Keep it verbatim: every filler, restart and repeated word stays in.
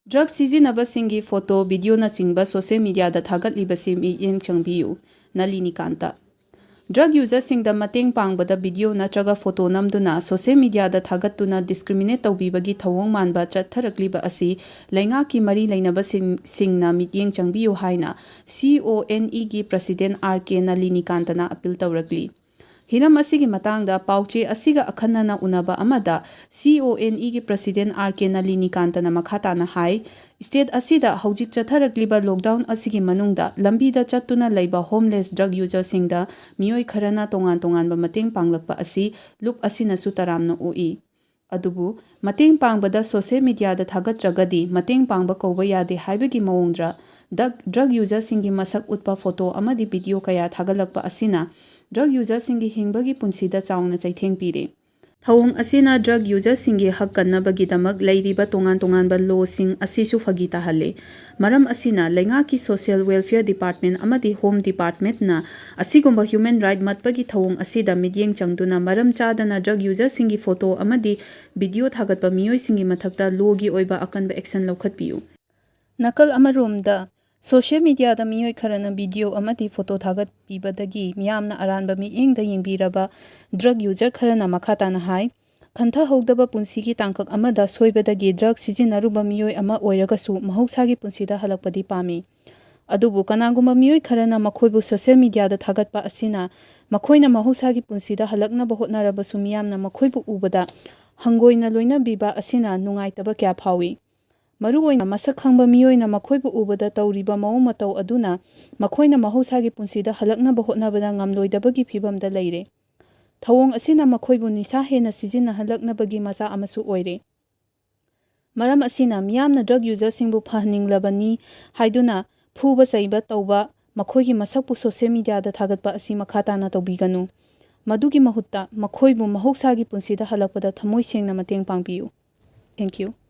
Drug ꯁꯤꯖꯤꯟꯅꯕꯁꯤꯡꯒꯤ photo, ꯚꯤꯗꯤꯑꯣꯅꯆꯤꯡꯕ social ꯃꯤꯗꯤꯌꯥꯗ ꯊꯥꯒꯠꯂꯤꯕꯁꯤ ꯃꯤꯠꯌꯦꯡ ꯆꯪꯕꯤꯌꯨ꯫ ꯅꯂꯤꯅꯤꯀꯥꯟꯇ꯫ Drug ꯌꯨꯖꯔꯁꯤꯡꯗ ꯃꯇꯦꯡ ꯄꯥꯡꯕꯗ video ꯅꯠꯇ꯭ꯔꯒ ꯐꯣꯇꯣ ꯅꯝꯗꯨꯅ ꯁꯣꯁꯤꯌꯦꯜ ꯃꯤꯗꯤꯌꯥꯗ ꯊꯥꯒꯠꯇꯨꯅ ꯗꯤꯁꯀ꯭ꯔꯤꯃꯤꯅꯦꯠ ꯇꯧꯕꯤꯕꯒꯤ ꯊꯧꯑꯣꯡ ꯃꯥꯟꯕ ꯆꯠꯊꯔꯛꯂꯤꯕ ꯑꯁꯤ ꯂꯩꯉꯥꯛꯀꯤ ꯃꯔꯤ ꯂꯩꯅꯕꯁꯤꯡ, ꯁꯤꯡꯅ ꯃꯤꯠꯌꯦꯡ ꯆꯪꯕꯤꯌꯨ ꯍꯥꯏꯅ ꯁꯤ ꯑꯣ ꯑꯦꯟ ꯏꯒꯤ ꯄ꯭ꯔꯁꯤꯗꯦꯟ ꯑꯥꯔ ꯀꯦ ꯅꯂꯤꯅꯤꯀꯥꯟꯇꯅ ꯑꯄꯤꯜ ꯇꯧꯔꯛꯂꯤ꯫ ꯍꯤꯔꯝ ꯑꯁꯤꯒꯤ ꯃꯇꯥꯡꯗ ꯄꯥꯎꯆꯦ ꯑꯁꯤꯒ ꯑꯈꯟꯅꯅ ꯎꯅꯕ ꯑꯃꯗ ꯁꯤ ꯑꯣ ꯑꯦꯟ ꯏꯒꯤ ꯄ꯭ꯔꯁꯤꯗꯦꯟ ꯑꯥꯔ ꯀꯦ ꯅꯂꯤꯅꯤꯀꯥꯟꯇꯅ ꯃꯈꯥ ꯇꯥꯅ ꯍꯥꯏ, ꯁ꯭ꯇꯦꯠ ꯑꯁꯤꯗ ꯍꯧꯖꯤꯛ ꯆꯠꯊꯔꯛꯂꯤꯕ ꯂꯣꯛꯗꯥꯎꯟ ꯑꯁꯤꯒꯤ ꯃꯅꯨꯡꯗ ꯂꯝꯕꯤꯗ ꯆꯠꯇꯨꯅ ꯂꯩꯕ ꯍꯣꯝꯂꯦꯁ ꯗ꯭ꯔꯒ ꯌꯨꯖꯔꯁꯤꯡꯗ ꯃꯤꯑꯣꯏ ꯈꯔꯅ ꯇꯣꯉꯥꯟ ꯇꯣꯉꯥꯟꯕ ꯃꯇꯦꯡ ꯄꯥꯡꯂꯛꯄ ꯑꯁꯤ ꯂꯨꯞ ꯑꯁꯤꯅꯁꯨ ꯇꯔꯥꯝꯅ ꯑꯣꯛꯏ꯫ ꯑꯗꯨꯕꯨ ꯃꯇꯦꯡ ꯄꯥꯡꯕꯗ ꯁꯣꯁꯤꯌꯦꯜ ꯃꯤꯗꯤꯌꯥꯗ ꯊꯥꯒꯠꯇ꯭ꯔꯒꯗꯤ ꯃꯇꯦꯡ ꯄꯥꯡꯕ ꯀꯧꯕ ꯌꯥꯗꯦ ꯍꯥꯏꯕꯒꯤ ꯃꯑꯣꯡꯗ ꯗ꯭ꯔꯒ, ꯗ꯭ꯔꯒ ꯌꯨꯖꯔꯁꯤꯡꯒꯤ ꯃꯁꯛ ꯎꯠꯄ ꯐꯣꯇꯣ ꯑꯃꯗꯤ ꯚꯤꯗꯤꯑꯣ ꯀꯌꯥ ꯊꯥꯒꯠꯂꯛꯄ ꯑꯁꯤꯅ ꯗ꯭ꯔꯒ ꯌꯨꯖꯔꯁꯤꯡꯒꯤ ꯍꯤꯡꯕꯒꯤ ꯄꯨꯟꯁꯤꯗ ꯆꯥꯎꯅ ꯆꯩꯊꯦꯡ ꯄꯤꯔꯦ꯫ ꯊꯧꯑꯣꯡ ꯑꯁꯤꯅ ꯗ꯭ꯔꯒ ꯌꯨꯖꯔꯁꯤꯡꯒꯤ ꯍꯛ ꯀꯟꯅꯕꯒꯤꯗꯃꯛ ꯂꯩꯔꯤꯕ ꯇꯣꯉꯥꯟ ꯇꯣꯉꯥꯟꯕ ꯂꯣꯁꯤꯡ ꯑꯁꯤꯁꯨ ꯐꯥꯒꯤ ꯇꯥꯍꯜꯂꯦ꯫ ꯃꯔꯝ ꯑꯁꯤꯅ ꯂꯩꯉꯥꯛꯀꯤ ꯁꯣꯁꯤꯌꯦꯜ ꯋꯦꯜꯐꯤꯌꯔ ꯗꯤꯄꯥꯔꯠꯃꯦꯟ ꯑꯃꯗꯤ ꯍꯣꯝ ꯗꯤꯄꯥꯔꯠꯃꯦꯟꯅ ꯑꯁꯤꯒꯨꯝꯕ ꯍ꯭ꯌꯨꯃꯦꯟ ꯔꯥꯏꯠ ꯃꯠꯄꯒꯤ ꯊꯧꯑꯣꯡ ꯑꯁꯤꯗ ꯃꯤꯠꯌꯦꯡ ꯆꯪꯗꯨꯅ ꯃꯔꯝ ꯆꯥꯗꯅ ꯗ꯭ꯔꯒ ꯌꯨꯖꯔꯁꯤꯡꯒꯤ ꯐꯣꯇꯣ ꯑꯃꯗꯤ ꯚꯤꯗꯤꯑꯣ ꯊꯥꯒꯠꯄ ꯃꯤꯑꯣꯏꯁꯤꯡꯒꯤ ꯃꯊꯛꯇ ꯂꯣꯒꯤ ꯑꯣꯏꯕ ꯑꯀꯟꯕ ꯑꯦꯛꯁꯟ ꯂꯧꯈꯠꯄꯤꯌꯨ꯫ ꯅꯥꯀꯜ ꯑꯃꯔꯣꯝꯗ, ꯁꯣꯁꯤꯌꯦꯜ ꯃꯤꯗꯤꯌꯥꯗ ꯃꯤꯑꯣꯏ ꯈꯔꯅ ꯚꯤꯗꯤꯑꯣ ꯑꯃꯗꯤ ꯐꯣꯇꯣ ꯊꯥꯒꯠꯄꯤꯕꯗꯒꯤ ꯃꯤꯌꯥꯝꯅ ꯑꯔꯥꯟꯕ ꯃꯤꯠꯌꯦꯡꯗ ꯌꯦꯡꯕꯤꯔꯕ ꯗ꯭ꯔꯒ ꯌꯨꯖꯔ ꯈꯔꯅ ꯃꯈꯥ ꯇꯥꯅ ꯍꯥꯏ, ꯈꯟꯊꯍꯧꯗꯕ ꯄꯨꯟꯁꯤꯒꯤ ꯇꯥꯡꯀꯛ ꯑꯃꯗ ꯁꯣꯏꯕꯗꯒꯤ ꯗ꯭ꯔꯒ ꯁꯤꯖꯤꯟꯅꯔꯨꯕ ꯃꯤꯑꯣꯏ ꯑꯃ ꯑꯣꯏꯔꯒꯁꯨ ꯃꯍꯧꯁꯥꯒꯤ ꯄꯨꯟꯁꯤꯗ ꯍꯜꯂꯛꯄꯗꯤ ꯄꯥꯝꯃꯤ꯫ ꯑꯗꯨꯕꯨ ꯀꯅꯥꯒꯨꯝꯕ ꯃꯤꯑꯣꯏ ꯈꯔꯅ ꯃꯈꯣꯏꯕꯨ ꯁꯣꯁꯤꯌꯦꯜ ꯃꯤꯗꯤꯌꯥꯗ ꯊꯥꯒꯠꯄ ꯑꯁꯤꯅ ꯃꯈꯣꯏꯅ ꯃꯍꯧꯁꯥꯒꯤ ꯄꯨꯟꯁꯤꯗ ꯍꯜꯂꯛꯅꯕ ꯍꯣꯠꯅꯔꯕꯁꯨ ꯃꯤꯌꯥꯝꯅ ꯃꯈꯣꯏꯕꯨ ꯎꯕꯗ ꯍꯪꯒꯣꯏꯅ ꯂꯣꯏꯅꯕꯤꯕ ꯑꯁꯤꯅ ꯅꯨꯡꯉꯥꯏꯇꯕ ꯀꯌꯥ ꯐꯥꯎꯏ꯫ ꯃꯔꯨꯑꯣꯏꯅ ꯃꯁꯛ ꯈꯪꯕ ꯃꯤꯑꯣꯏꯅ ꯃꯈꯣꯏꯕꯨ ꯎꯕꯗ ꯇꯧꯔꯤꯕ ꯃꯑꯣꯡ ꯃꯇꯧ ꯑꯗꯨꯅ ꯃꯈꯣꯏꯅ ꯃꯍꯧꯁꯥꯒꯤ ꯄꯨꯟꯁꯤꯗ ꯍꯜꯂꯛꯅꯕ ꯍꯣꯠꯅꯕꯗ ꯉꯝꯂꯣꯏꯗꯕꯒꯤ ꯐꯤꯚꯝꯗ ꯂꯩꯔꯦ꯫ ꯊꯧꯑꯣꯡ ꯑꯁꯤꯅ ꯃꯈꯣꯏꯕꯨ ꯅꯤꯁꯥ ꯍꯦꯟꯅ ꯁꯤꯖꯤꯟꯅꯍꯜꯂꯛꯅꯕꯒꯤ ꯃꯆꯥꯛ ꯑꯃꯁꯨ ꯑꯣꯏꯔꯦ꯫ ꯃꯔꯝ ꯑꯁꯤꯅ ꯃꯤꯌꯥꯝꯅ ꯗ꯭ꯔꯒ ꯌꯨꯖꯔꯁꯤꯡꯕꯨ ꯐꯍꯟꯅꯤꯡꯂꯕꯅꯤ ꯍꯥꯏꯗꯨꯅ ꯐꯨꯕ ꯆꯩꯕ ꯇꯧꯕ, ꯃꯈꯣꯏꯒꯤ ꯃꯁꯛꯄꯨ ꯁꯣꯁꯤꯌꯦꯜ ꯃꯤꯗꯤꯌꯥꯗ ꯊꯥꯒꯠꯄ ꯑꯁꯤ ꯃꯈꯥ ꯇꯥꯅ ꯇꯧꯕꯤꯒꯅꯨ꯫ ꯃꯗꯨꯒꯤ ꯃꯍꯨꯠꯇ ꯃꯈꯣꯏꯕꯨ ꯃꯍꯧꯁꯥꯒꯤ ꯄꯨꯟꯁꯤꯗ ꯍꯜꯂꯛꯄꯗ ꯊꯃꯣꯏ ꯁꯦꯡꯅ ꯃꯇꯦꯡ ꯄꯥꯡꯕꯤꯌꯨ꯫ Thank you.